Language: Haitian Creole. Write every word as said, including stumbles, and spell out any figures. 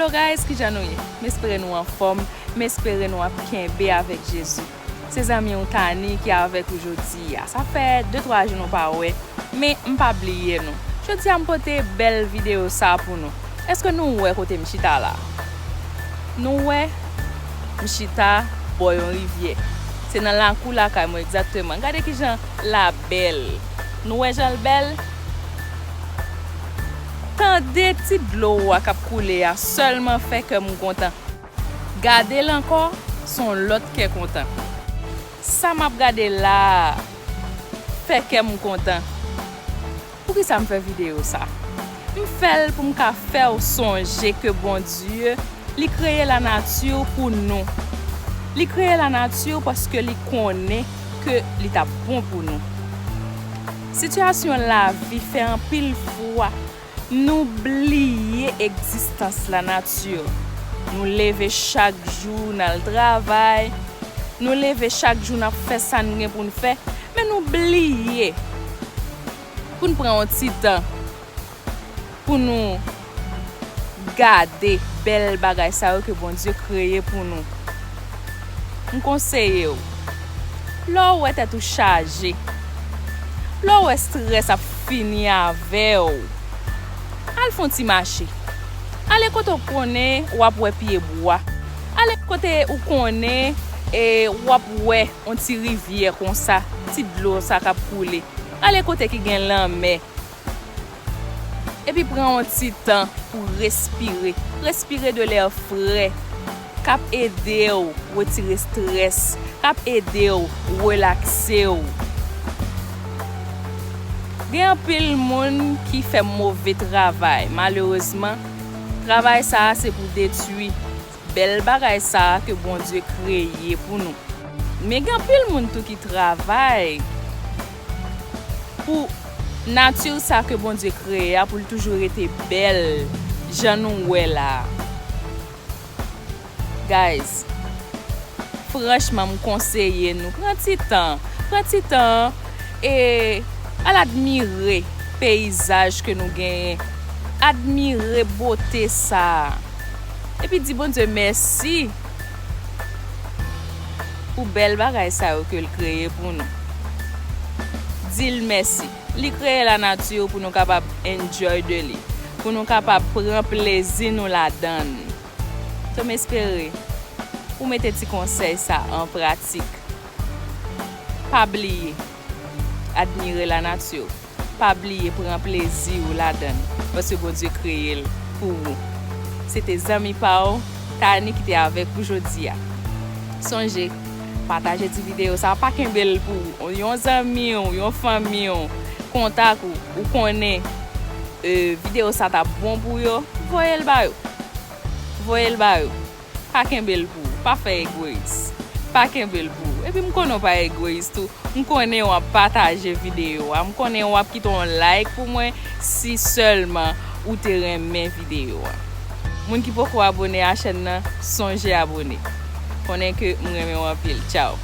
So guys, kijan nou ye? M espere nou anfòm, m espere nou ap kenbe avèk Jezi. Se zanmi w Tani ki avèk ou jodi a. Sa fè de twa jou nou pa wè, men m pa bliye nou. Jodi a m pote bèl videyo sa pou nou. Èske nou wè kote m chita la? Nou wè? M chita bò yon rivyè. Se nan lakou lakay mwen egzakteman. Gade kijan la bèl. Nou wè jan l bèl? Tande ti dlo a k ap koule a sèlman fè kè m kontan. Gade l ankò, s on lòt kè kontan. Sa m ap gade la a fè kè m kontan. Poukisa m fè videyo sa? M fè l pou m ka fè w sonje ke Bondye, li kreye lanati pou nou. Li kreye lanati paske li konnen ke li t ap bon pou nou. Sitiyasyon lavi fè anpil fwa nou bliye egzistans lanati. Nou leve chak jou, n al travay. Nou leve chak jou, n ap fè sa n gen pou n fè. Men nou bliye pou n pran yon ti tan pou nou gade bèl bagay sa yo ke Bondye kreye pou nou. M konseye w, lè w wè tèt ou chaje, lè w wè estrès ap fini avè w, al fè yon ti mache. Ale kote w konnen w ap wè pyebwa. Ale kote ou konnen e w ap wè yon ti rivyè konsa, ti dlo sa k ap koule. Ale kote ki gen lanmè. Epi pran yon ti tan pou respire. Respire de lè frè k ap ede w retire estrès, k ap ede w relakse w. Gen anpil moun ki fè move travay. Malerezman, travay sa a se pou detwi bèl bagay sa a ke Bondye kreye pou nou. Men gen anpil moun tou ki travay pou nati sa ke Bondye kreye a pou l toujou rete bèl jan nou wè la a. Guys, franchman, m konseye nou, pran ti tan, pran ti tan e al admire peyizaj ke nou genyen, admire bote sa a, epi di Bondye mèsi pou bèl bagay sa yo ke l kreye pou nou. Di l mèsi. Li kreye lanati pou nou kapab enjoy de li, pou nou kapab pran plezi nou ladan l. So, m espere ou mete ti konsèy sa an pratik. Pa bliye admire lanati. Pa bliye pran plezi w ladan l, paske Bondye kreye l pou ou. Se te zanmi pa w, Tani, ki te avèk ou jodi a. Sonje, pataje ti videyo sa, pa kenbe l pou ou. Yon zanmi w, yon fanmi w, kontak ou, ou konnen, e, videyo sa t ap bon pou yo, voye l ba yo. Voye l ba yo. Pa kenbe l pou ou. Pa fè egoyis. Pa kenbe l pou ou. Epi m konnen w pa egoyis tou. M konnen w ap pataje videyo a. M konnen w ap kite yon like pou mwen si sèlman ou te renmen videyo a. Moun ki poko abone a chèn nan, sonje abone. Konnen ke m renmen w anpil. Tchaw.